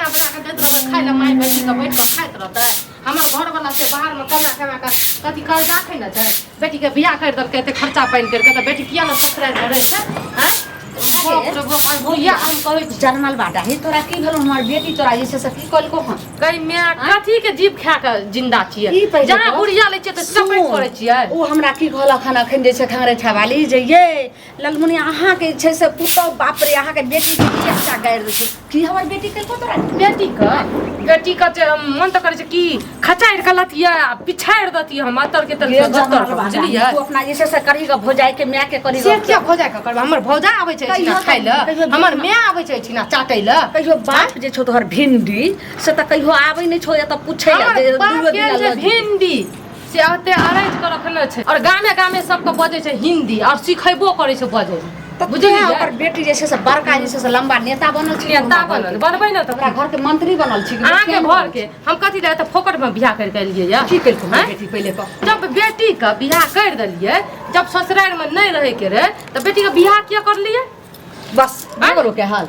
बना बना के दैत रहबै खाय लए, माय बेटी के बैठ के खाइत रहतै। हमर घरवला से बाहरमे कमा कमा के कथी कर्जा खाइ ने छै, बेटीके बियाह करि देलकै एते खर्चा पानि करि के, तऽ बेटी किया ने ससुरारिमे रहै छै? आँय बाप रे बाप, आइ भैया हम कहै छी। जनमल बाटा हे, तोरा की भेलौ? हमर बेटी तोरा जे छै से की कहलको हन? गई माय, कथी के जीभ खा के जिंदा छियै? ई पहिले जहाँ कह। गुड़िया लै छियै तऽ चपैत सुन, पड़ै छियै। ओ हमरा की कहलक हन अखन जे छै खंगरेठा वाली जे ये ललमुनिया अहाँके जे छै से पुतहु, बाप रे, अहाँके बेटी के की अच्छा गारि दै छै। की हमर बेटी केलको तोरा? बेटी के जे मन तऽ करै छै कि खचारि के लतियै आ पिछाड़ि दतियै हम अतर के तर ये गत्तर जमाल के, बाबा, बुझलियै? तू अपना जे छै से करी ग भौजाई के, माय के करी से ग। किया भौजाई के करबै? हमर भौजा आबै छै एहिठिना कहियो खाय लए, कहियो हमर माय आबै छै एहिठिना चाटै लए। कहियो बाप जे छौ तोहर भिंडी से तऽ कहियो आबै नहि छौ एतऽ पूछै लए हमर जे बाप दूओ केहन दिना छै लऽ जेतै। भिंडी से ओते अरेंज कऽ रखने छै और गामे गामे सबके बजै छै हिंदी और सिखेबो करै छै बजै। तऽ बुझलियै? तें ओकर बेटी जे छै से बड़का जे छै से लम्बा नेता बनल छै। नेता बनल बनबै ने तऽ ओकरा घर के मंत्री बनल छै। अहाँके घर के हम कथी लए तऽ फोकट में बियाह करि के एलियै यऽ? की केलको हमर आँय? बेटी पहिले कह। जब बेटी के बियाह करि देलियै, जब ससुरारि में नहि रहै के रहै तऽ बेटी के बियाह किया करलियै? बस आँय? भऽ गेलो के हाल।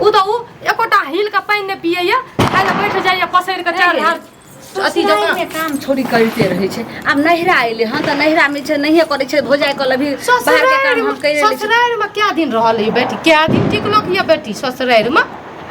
ओ तऽ ओ एकोटा हिल के पानि नहि पियैया, खाय लए बैठ जाइया पसरि के चारि धार अथी जकाँ। ससुरारिमे काम छोड़ी करिते रहै छै। आब नैहरा एलै हन तऽ नैहरामे छै नहिए करै छै, भौजाइ कऽ लेबही, बाहरके काम हम करि लै छी। ससुरारिमे कए दिन रहल ई बेटी? कए दिन टिकलक यऽ बेटी ससुरारिमे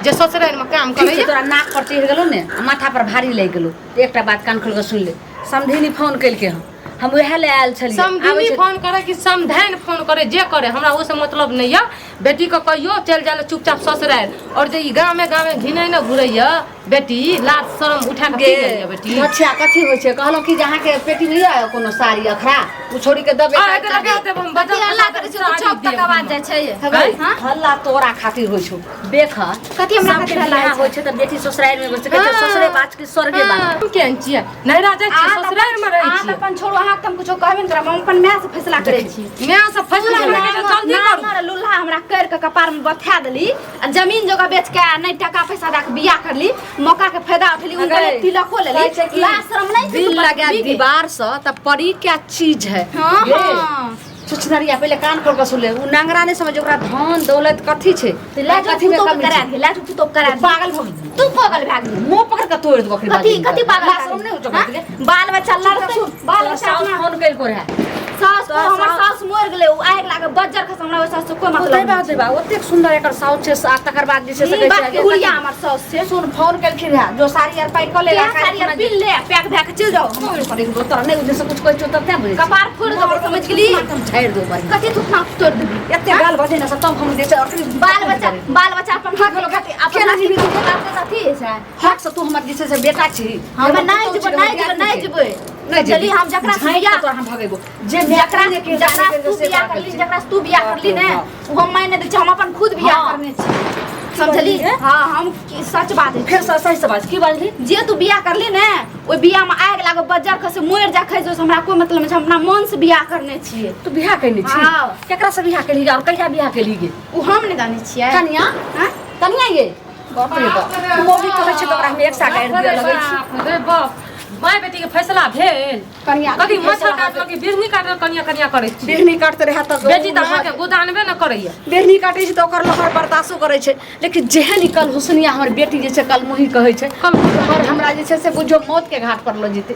जे ससुरारिमे काम ठीक छै। करैया? तोरा नाक पर चढ़ि गेलौ ने आ माथा पर भारी लागि गेलौ। तऽ एकटा बात कान खोलि कऽ सुनि ले, समधिनी फोन केलकै हन, हम उएह लए आयल छलियै। आबै समधिनी छै। फोन करे कि समधैन फोन करे, जे करे हमरा ओहिसँ मतलब नहि यऽ। बेटीके कहियो चलि जाय लए चुपचाप ससुरारि, आओर जे ई गामे गामे घिनै ने घुरैया बेटी, लाज शरम उठा कऽ की गे गेल यऽ बेटी? अच्छा कथी होइ छै? कहलहुँ कि जे अहाँके पेटीमे यऽ कोनो साड़ी अखरा, ओ छोड़ीके देबै। आ, एकरा के देब हम बजल कथी हल्ला करै छै? साड़ी चौक तक देब आवाज हम। जाइ छै। हगै, हाँ? हल्ला तोरा खातिर होइ छौ, देख। कथी हमरा सबके खातिर हल्ला बियाह होइ होइ छै तऽ बेटी ससुरारिमे बसै छै, कहै छै हाँ। ससुरे बाज कि स्वर्गे बाज। हाँ, हम केहन छियै? नैहरा जाइ छियै, अहाँ तऽ ससुरारिमे रहै अहाँ तऽ छियै। अपन छोड़ू, अहाँके तऽ हम कुछो कहबे नहि करब, हम अपन माय से फैसला करै छी। माय से फैसला करै के छै, जल्दी करू। नामर लुल्हा हमरा कर के कपार में बथा देली आ जमीन जगह बेच के आ नहि टका पैसा दऽ के बियाह करली, मौका के फायदा उठेली, उनका अगर तिलको लेली। कहै छै कि लाज शरम नहीं छै दिल तू लगा पति के। दीवार से त परी क्या चीज है। हाँ, ये। हाँ। छुछनरिया, पहिले कान खोल के सुन ले, उ नांगरा नहि समझ ओकरा धन दौलत कथी छै। तऽ लए जाओ कथी में पुतोह के कमी करा छै? दिहे, लए जाओ पुतोह के करा दिहे। पागल भऽ गेली। तू पागल भए गेली। मुंह पकड़ के तोड़ देबो अखनी। कथी बाजै कथी पागल लाज भए शरम नहि गेली? होइ छौ हाँ? कथी? बाल बच्चा लड़तै, बाल तोरा बच्चा साउस अपना फोन कइलको रहै। सास तोरा हमर साउस- सास मरि गेलै, ओ आगि लागे बज्जर खस, हमरा ओहि सास से कोई मतलब देबा नहि। देबा, ओतेक सुंदर एकर साउस छै आ तकर बाद जे छै से कहै बाप छै के हुलिया हमर सास छै। सुन, फोन केलखिन रहै जो साड़ी आर पाइ कऽ ले। क्या साड़ी आर पीन ले, पैक भए के चलि जाओ। तोरा नहि बुझै से कुछ कहै छौ तब तें बुझै छी। कपार फोड़ि देबो, समझ गेली? हम झाड़ि देबो बढ़िआँ। कथी थुकना तोड़ि देबी? एते गाल बजै ने से तब हम जे छै अखनी बाल बच्चा, बाल बच्चा अपन हक खातिर, अपन केना हक जीबी? खातिर अथी छै। हक से तू हमर जे छै से बेटा छी। हम नहि जेबै, नहि जेबै, नहि जेबै। नहि जेबै। चली हम जकरा से झाँकि के बियाह तोरा हम भगेबो जे जकरा मैथिली के जकरा जाने तू के से बियाह तोरा करली, कहै छी। जकरा तू बियाह करली ने, ओ हम मानि नहि दै छी, हम अपन खुद बियाह हाँ। करने छी, समझली? कहलियै? हाँ, हम सच बात है। फेर से सही से बाज, की बाजली? जे तू बियाह करली ने, ओहि बियाह में आगि लागो, बज्जर खसे, मरि जा खै, हमरा कोई मतलब नहि छै, हम अपना मन से बियाह करने छियै। तू बियाह केने छी? हाँ। केकरा से बियाह केली और कहिया बियाह केली गे? ओ हम नहि जानै छियै। कनिया? हाँ? कनिया ये बाप रे बाप, मौगी कहै छै तऽ ओकरा हम एक सा गारि दिअ लगै छी। बाप रे बाप, माय बेटी के फैसला भेल। कनिया कथी मच्छर काटलक कि बिढ़नी काटलक? कनिया कनिया करै छी। बिढ़नी काटते रहै तऽ बेटी तऽ अहाँके गोदानबे ने करैया। बिढ़नी काटै छै तऽ ओकर लहर बर्दाश्तो करै छै, लेकिन जेहन ई कल हुसनिया हमर बेटी जे छै कलमुही कहै छै कलमुही। और हमरा जे छै से बुझो मौत के घाट पर लऽ जेतै।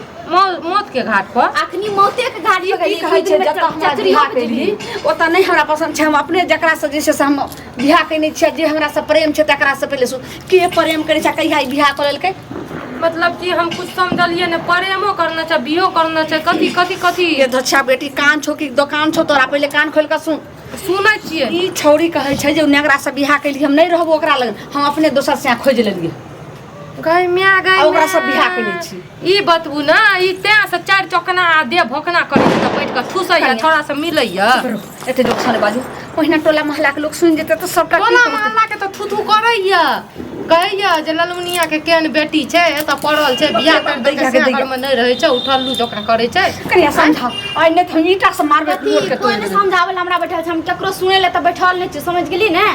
मौत के घाट पर? अखनी मौते के घाट पर की गेली। कहै छै, जतऽ हमरा बियाह केली ओतऽ नहि हमरा पसन्द छै। हम अपने जकरा से जे छै से हम बियाह केने छियै, जे हमरा से प्रेम छै तकरा से पहिले सुन, के प्रेम करै छै? कहिया ई बियाह कऽ लेलकै? मतलब कि हम कुछ समझलिए ने, प्रेमो करना छै, बियो करना छै, कथी कथी कथी? ये धच्छा बेटी, कान छौ कि दोकान छौ तोरा? पहिले कान खोलि कऽ सुन। सुनै छियै। ई छौड़ी कहै छै जे ओ नेंगरा से बियाह केली, हम नहि रहबो ओकरा लग, हम अपने दोसर से खोजि लेलियै। गै माय, गै आ ओकरा सब माय। बियाह केने छी। ई बतबू ने, ई तें से चारि चौकना आ देह भोकना करै छै तऽ बैठ कऽ ठूसैया, कनिया। छोड़ा सब मिलैया। एते जोक छलै बाजू, ओहिना टोला मोहल्ला के लोक सुनि जेतै तऽ सबटा की टोला कहतै? मोहल्ला के तऽ थू थू करैया, कहैया जे ललमुनिया के केहन बेटी छै, एतऽ पड़ल छै, बियाह कर देलकै, दैया के से दैया। घर में नहि रहै छै, उठल्लू जकाँ करै छै। कनिया समझाओ, आइ नहि तऽ हम ईंटा से मारबै, कथी मोड़ के कोई तोड़ि नहि देबै। समझाबै लए हमरा बैठल छै, हम केकरो सुनै लए तऽ बैठल नहि छी, समझ गेली ने?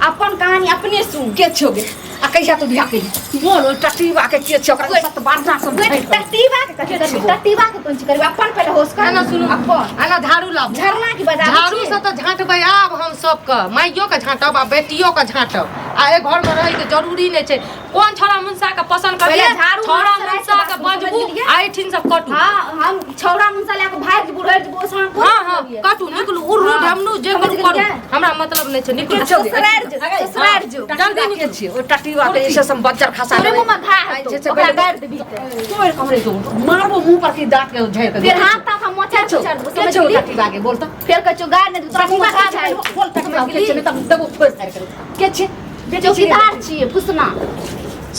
अपन कहानी अपने सुन। के छौ गे? आ कहिया तू बियाह केली बोल ओइ टटीबा के के छै ओकरा सत बारना सब टटीबा के कथी करबी टटीबा के कोन चीज करबी अपन पहिले होश कर आना सुनू अपन आना झाड़ू लाबू झरना की बजा झाड़ू से तऽ झाँटबै आब हम सबके माइयो के झाँटब आ बेटियो के झाँटब आ एहि घरमे रहैके जरूरी नहि छै कोन छौड़ा मुनसा के पसंद पहिले करलियै झाड़ू छौड़ा हाथ से मुनसा के राखि के बजबू समझ गेलियै? आ एहिठिन से कटू हां हम छौड़ा मुनसा लए के भागि जेबू रहि जेबू ओसहाँ कोन हाँ हाँ मतलब ये? कटू निकलू उड़ू हाँ। ढमनू जे समझ करू करू गेलियै? हमरा मतलब नहि छै निकलू ससुरारि जो ससुरारि जो जल्दी निकलू छियै ओइ टटीबा के जे छै से हम बज्जर खसा तोरे देबै मुँह में घा हेतौ जे छै ओकरा पहिले- गारि देबही तऽ तोड़ कमरे के मारबो मुंह पर की दांत के झाड़ि के फेर हाथ ताथ हम मोचर के छौ मोचर देबो के समझ छौ गेली टटीबा के बोल तऽ फेर कहै छौ गारि नहि देबौ तोरा मुँह में टटीबा घा के भए छै बोल टटीबा के छै नहि तऽ देबो फोड़ि फाड़ि के के छै बेटी छियै चौकीदार छियै फुसना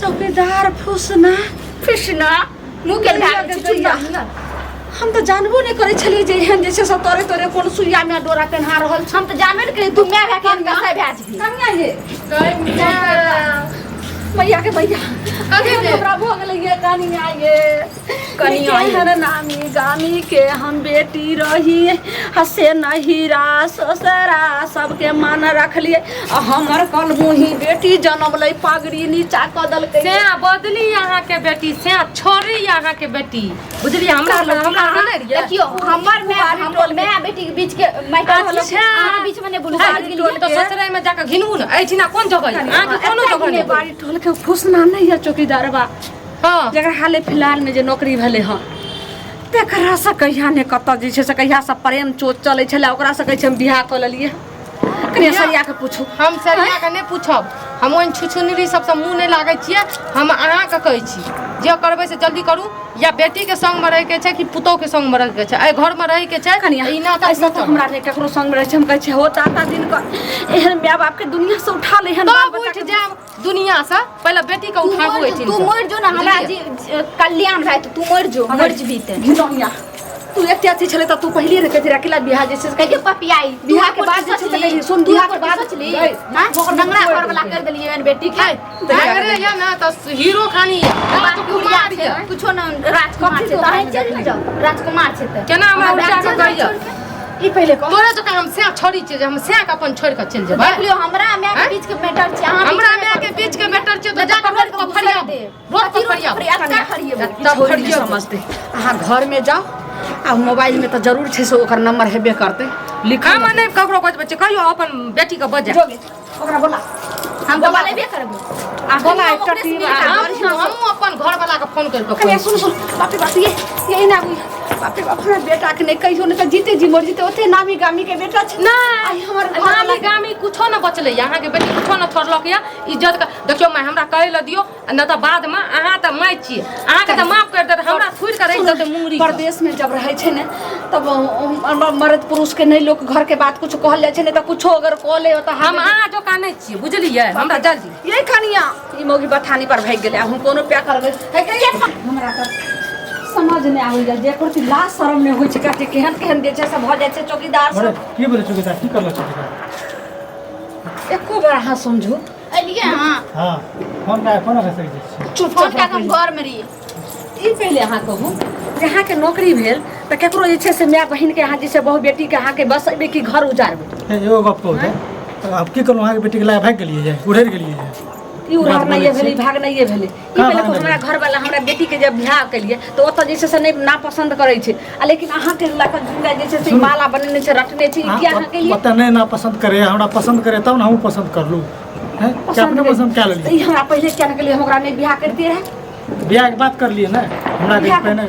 चौकीदार फुसना फुसना मुँह के मैया भए के गैया। हम तऽ जानबो नहि करै छलियै जे एहन जे छै से तोरे तोरे कोन सुइया मे डोरा पेन्हा रहल छै हम तऽ जानबे नहि करी तू माय भए के कसाई भए जेबही कनिया ये मैया के मैया कथी एहन भेल? हमरा भऽ गेलै ये कनिया ये कनिया ये। एहन नामी गामी के हम बेटी रही हसे नहिरा ससरा सबके मान रखलियै आ हमर कलमुही बेटी जनमलै पगड़ी नीचा कऽ देलकै से बदली अहाँके बेटी से छोड़ी अहाँके बेटी बुझलियै हमरा हमरा से नहि रहियै देखियो हमर माय हमर माय बेटी के बीच के मैटर होलो अच्छा। अहाँ बीच में नहीं बोलू है, समझ गेलियै तऽ ससुराल में जाके घिनबू ने एहिठिना कोन जगह यऽ? अहाँके कोनो जगह नहि बाड़ी टोल के फुसना नहीं है चौकीदारबा हँ जकरा हाले फिलहाल में जे नौकरी भेलै हँ तकरा से कहिया ने कतऽ जे छै से कहिया से प्रेम चोट चलै छलै ओकरा से कहै छै हम बियाह कऽ लेलियै कनि सरिया के पूछू हम सरिया के नहि पूछब हम ओहन छुछुनरी सबसँ मुँह नहि लागै छियै हम अहाँके कहै छी जे करबै से जल्दी करू या बेटीके संगमे रहैके छै कि पुतोहके संगमे रहैके छै एहि घरमे रहैके छै कनिया ई ना तऽ ऐसा तऽ हमरा नहि ककरो संग रहै छै हम कहै छियै हो ताता दिन के एहन माय बाप के दुनिया से उठा ले एहन बाल तब बच्चा उठि जायब दुनियासँ पहिले बेटीके तू उठाबू मरि जो एहिठिन तू मरि जो ना हमरा जी कल्याण भाई तू मरि जो मरि जेबही तऽ घिनौनिया तू एते अथी छलै तऽ तू पहिले ने कहती अकेला बियाह जे छै से कहियो पपियाई बियाह के बाद जे छै से कहियै, सुन बियाह के बाद सोचली गई, हां ओकर नंगरा मुँह घर वाला कर देलियै एहन बेटी के अरे या ना तऽ हीरो खानी या राजकुमार छै या कुछो न राजकुमार कथी छै तो तऽ अहीं चलि ने जाउ राजकुमार छै तऽ केना हमरा उठा कऽ कहिया ई पहिले कह तोरे जकाँ हम सएह छोड़ी छियै जे हम सएह के अपन छोड़ि कऽ चलि जेबै देख लियौ हमरा माय के आँय? बीच के मैटर छै अहाँ हमरा माय के बीच के मैटर छै तऽ जाके रोड पर फरिया रोड पर फरिया तब छोड़ी नहि फरिया समझतै अहाँ घरमे जाउ आ मोबाइलमे तऽ जरूर छै से ओकर नंबर हेबे करतै लिखल हम नहि ककरो बजबै छियै कहियो अपन बेटीके बजा जोगे ओकरा बोला हम तऽ बोलेबे करबै आ बोला हम एकटा ओकरे से टीम मिल आ के हमहूँ हमहूँ अपन घरवला के फोन करि कऽ कनिया सुन सुन बाप रे बाप ये ये ना बाप रे बाप हमरा बेटा के नहि कहियो नहि तऽ जीते जी मर जीते ओते नामी गामी के बेटा छै नहि आइ हमर घर नामी गामी कुछो न बचलै यऽ अहाँके बेटी कुछो न छोड़लक यऽ इज्जत के देखियौ माय हमरा कहै लए दियौ आ नहि तऽ बादमे अहाँ तऽ माय छियै अहाँके तऽ माफ करि देत हमरा थोड़ि कऽ रखि देतै मुंगरी परदेश में जब रहे छै ने तब मर्द पुरुष के नहीं लोग घर के बात कुछ कहल जाय छै ने तऽ कुछो अगर कह ले तऽ हम अहाँ जकाँ नहि छियै बुझलियै हमरा जल्दी ये कनिया ई मौगी बथानी पर भागि गेलै हम कोनो प्या करबै हे कहिया हमरा तऽ समझ नहि आबै जे जेकर लाज शरम नहि होइ छै कते केहन केहन जे छै से भऽ जाइ छै चौकीदार अरे सब की बोले चौकीदार की करलो चौकीदार एको बार अहाँ समझू एलियै अहाँ हाँ फोन का कोना रह सकै छी चुप फोन कए कऽ हम घरमे रहियै ई पहिले अहाँ कहू जे अहाँके नौकरी भेल तऽ केकरो जे छै से माय बहिनके अहाँ जे छै बहु बेटीके अहाँके बसेबै कि घर उजारबै हे एगो गप कहू तऽ आब की करलहुँ अहाँके बेटीके लए भागि गेलियै जे उड़ैर गेलियै जे ई बात उड़ार बोलै नहिए भेलै छी ई भाग नहिए भेलै ई कहाँ पहिले भाग तऽ हमरा भेलै? घरवाला हमरा बेटीके जब बियाह केलियै तऽ ओतऽ जे छै से नहि नापसन्द करै छै आ लेकिन अहाँके लऽ कऽ जुड़ा जे छै से सुनू। माला बनेने छै रटने छै ई किया अहाँ केलियै ओतऽ नहि नापसन्द करे हमरा पसन्द करे तब ने हमहूँ पसन्द करलहुँ हैं कि अपने पसन्द कए तऽ लेलियै ई हमरा पहिले किया नहि केलियै हम ओकरा नहि बियाह करितियै रहए बियाहके बात करलियै ने हमरा बियाह पहिने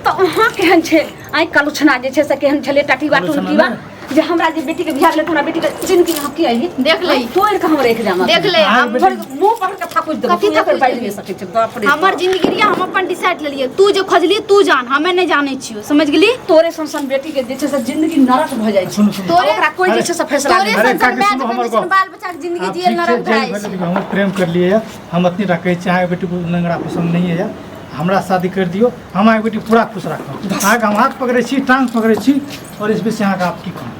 तऽ अहाँ केहन छै आँखि कलुछना जे छै से केहन छलै टटीबा कलुछना टुनकीबा नहि। जे हमरा जे बेटी के बियाह भेलै तऽ हमरा बेटी के जिंदगी में हम की आइए देख ले। तोड़ि के हम रखि देब देख ले अहाँ हम बेटी मुंह पकड़ के थकुच देबो कथी तू एकर थकुच बाजि देबही? नहि सकै छै बाप रे हमर जिंदगी रहियै हम अपन डिसाइड लेलियै तू जे खोजली तू जान हमे नहि जानै छियौ समझ गेली तोरे सन सन बेटी के जे छै से जिंदगी नरक भऽ जाइ छै सुनू सुनू तोरे ओकरा कोइ जे छै से फैसला तोरे नहि अरे सन सन काकी, माय सुनू जखन हमर जैसन गप। बाल बच्चा के जिंदगी आब जियल ठीक छै नरक जे भए जाइ भेलै छै देखियौ हम प्रेम करलियै यऽ हम अतनी टा कहै छी अहाँके बेटीके नंगड़ा पसन्द नहि यऽ हमरा शादी कर दियौ हम अहाँके बेटी पूरा खुश राखब अहाँके हम हाथ पकड़ै छी टांग पकड़ै छी आओर इस बेसी अहाँके आब की कहब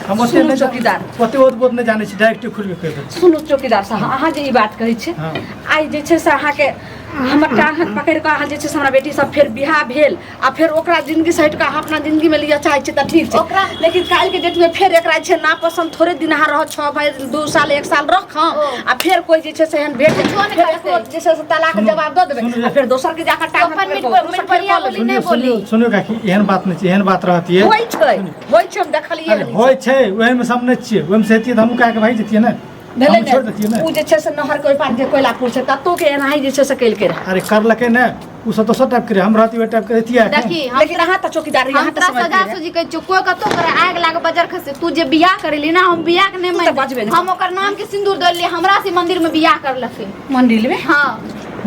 हम ओते सुनू नहि चौकीदार। ओते ओत बोत नहि जानै छी डायरेक्ट खुलि कऽ कहि दै छी सुनू चौकीदार साहब अहाँ जे ई बात कहै छी हँ। आइ जे छै से अहाँके हमर टांग हाथ पकड़ि कऽ अहाँ जे छै से हमरा बेटी सब फेर बियाह भेल आ फेर ओकरा जिंदगी से हटि कऽ अहाँ अपना जिंदगी में लिअ चाहै छी तऽ ठीक छै ओकरा- लेकिन काल्हि के डेट में फेर एकरा जे छै नापसंद थोड़े दिन अहाँ रहत 6 महीना 2 साल 1 साल रखब आ फेर कोइ जे छै से एहन भेट कुछो नहि फेर करतै। एकरो जे छै से तलाक जवाब दऽ देबै सुनू आ फेर दोसर के जाकऽ टांग हाथ अपन पकड़ि मिट कऽ पर- ओकरो से मिट फेर बढ़िया कऽ लेबै। बोली। सुनियौ नहि बोली। सुनियौ सुनियौ काकी एहन बात नहि छै एहन बात रहतियै होइ छै होइ छै हम देखलियै अरे होइ छै ओहिमे से हम नहि छियै ओहिमे से हेतियै तऽ हमहूँ कए कऽ भागि जैतियै ने भेलै हमहूँ छोड़ि दैतियै ने ने ओ जे छै से नहर के ओहि पार जे कोयलापुर छै ततो के एनाही जे छै से केलकै रहए अरे करलकै ने ओ सब दोसर टाइप के रहै हम रहती ओहि टाइप के रहितियै एखन। देखी हम लेकिन अहाँ तऽ चौकीदार रही हम अहाँ तऽ तोरा समझ सजा सुजी कहै छियौ कोइ कतौ करे आगि लागे बजर खसे तू जे बियाह करेली ना हम बियाह के नहि तू तऽ मानि बजबे नहि। हम ओकर नाम के सिंदूर देलियै हमरा से मंदिर में बियाह करलकै मंदिर में हाँ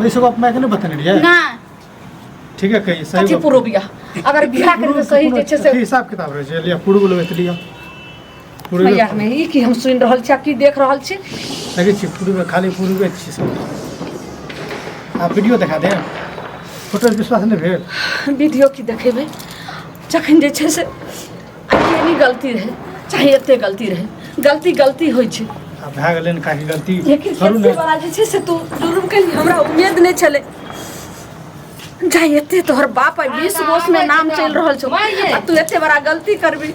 ई सब गप मायके नहि बतेने रहियै ना ठीक है कहिए सही कथी गप। पूर्व बियाह अगर बियाह करी तऽ सही जे छै से अथी हिसाब किताब रहै छै लिअ पूर्व लेबै तऽ लिअ पूर्वे मैया मे ई की हम सुनि रहल छी आ की देख रहल छी देखै छियै पूर्वे खाली पूर्वे छियै सब आ वीडियो देखा दे फोटो विश्वास नहि भेल वीडियो की देखेबै जखन जे छै से आ केनी गलती रहै चाहे एते गलती रहै गलती गलती होइ छै आ भए गेलै ने काकी गलती लेकिन करू एते ने बड़ा जे छै से तू जुर्म केली हमरा उम्मीद नहि छलै जाय एते तोहर बाप आइ 20 वर्ष में नाम चलि रहल छौ आ तू एते बड़ा गलती करबी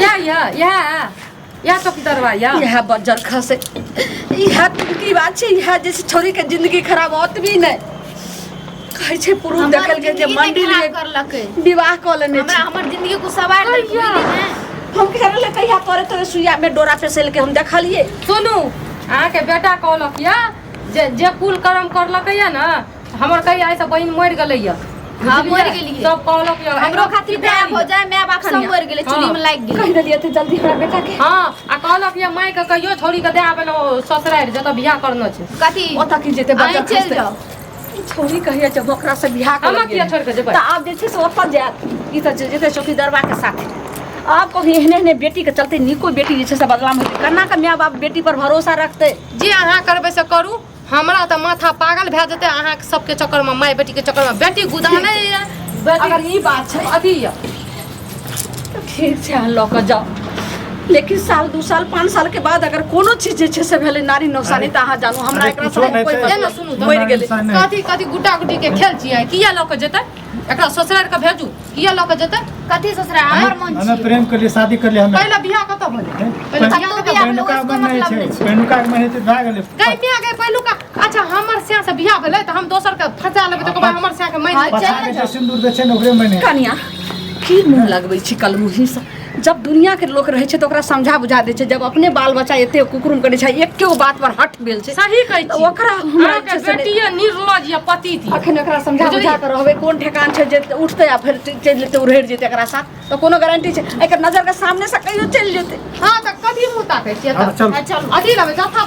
या या या या चौकीदारवा या इएह बज्जर खसे इएह की बात छै इएह जे छै छोरी के जिंदगी खराब ओतबी नहि कहै छै पुरुष हमर देखल गेल जे जिंदगी नहि मंदिर खराब में करलकै विवाह कऽ लेने हमरा छै हमर जिंदगी को सवार देलकै बुझली ने हम की करले कहिया तोरे तोरे सुइया में डोरा पेसल के हम देखलिए सुनू अहाँके बेटा कहलक या जे जे कुल कर्म करलकै या ने हमर कहिया आइसँ बहिन मरि गेलै या हाँ, मरि गेलियै। सब कहलक या हमरो खातिर भाय हो जाए माय बाप सब मरि गेलै चुल्ही में लागि गेलै कहि देलिए एते जल्दी हमरा बेटा के हाँ आ कहलक या माय के कहियो छोड़ी के दे आबै लए ससुरारि जतऽ बियाह करना छै कथी ओतऽ की जेतै अहीं बच्चा चलि खसतै। जाउ ई छौरी कहिया जब ओकरा से बियाह कर हमरा किया छोड़ि कऽ जेबै? तऽ आब जे छै से ओतऽ जायत ई तऽ जेतै चौकीदारबा के साथे आब कभी एहने एहने बेटी के चलते नीको बेटी जे छै से बदनाम हेतै केना के माय बाप बेटी पर भरोसा रखतै जे अहाँ करबै से करू हमरा तऽ माथा पागल भए जेतै अहाँ सबके चक्करमे माय बेटीके चक्करमे बेटी गुदाने यऽ बेटी अगर ई बात छै अथी यऽ तऽ ठीक छै अहाँ लऽ कऽ जाउ लेकिन साल 2 साल 5 साल के बाद अगर कोनो चीज जे छै से भेलै नारी नौसानी तऽ अहाँ जानू हमरा अरे एकरा कुछो से नहि कोई छै। एना मतलब सुनू तऽ मरि गेलै नहि। कथी कथी गुड्डा गुड्डी के खेल छियै किया लऽ कऽ जेतै एकरा ससुरारि के भेजू किया लऽ कऽ जेतै कथी ससुरा हमर मन हमे छी प्रेम कर लिए शादी कर लिए हमे पहिले बियाह कतऽ भेलै पहिले बियाह कतौ कतऽ बियाह भेलै? पहिलुका उसको मन नहि मतलब छै नहि छै। पहिलुका के मन हेतै भए गेलै गै मियाँ गै पहिलुका अच्छा हमर स्या से बियाह भेलै तऽ हम दोसर के फंसा लेबै तऽ कहबै हमर स्या के मानि हाँ, लेबै। चलि पछा ने के जाउ। जे सिन्दूर दै छै ने ओकरे मानि कनिया की मुँह लगबै छी कलमुही से जब दुनिया के लोक रहै छै तऽ ओकरा समझा बुझा दै छै जब अपने बाल बच्चा एते कुकुरुम करै छै एके गो बात पर हट भेल छै सही कहै तऽ छी ओकरा हमरा अहाँके जे छै से बेटी ये निर्लज ये पति थी अखन एकरा समझा बुझा कऽ रहबै कोन ठेकान छै जे उठतै आ फेर चलि जेतै उड़हरि जेतै एकरा साथ तऽ कोनो गारंटी छै एकर नजर के सामने से कहियो चलि जेतै हाँ तऽ कथी मुँह ताकै छियै हाँ, तऽ चल चलू अथी लेबै जथा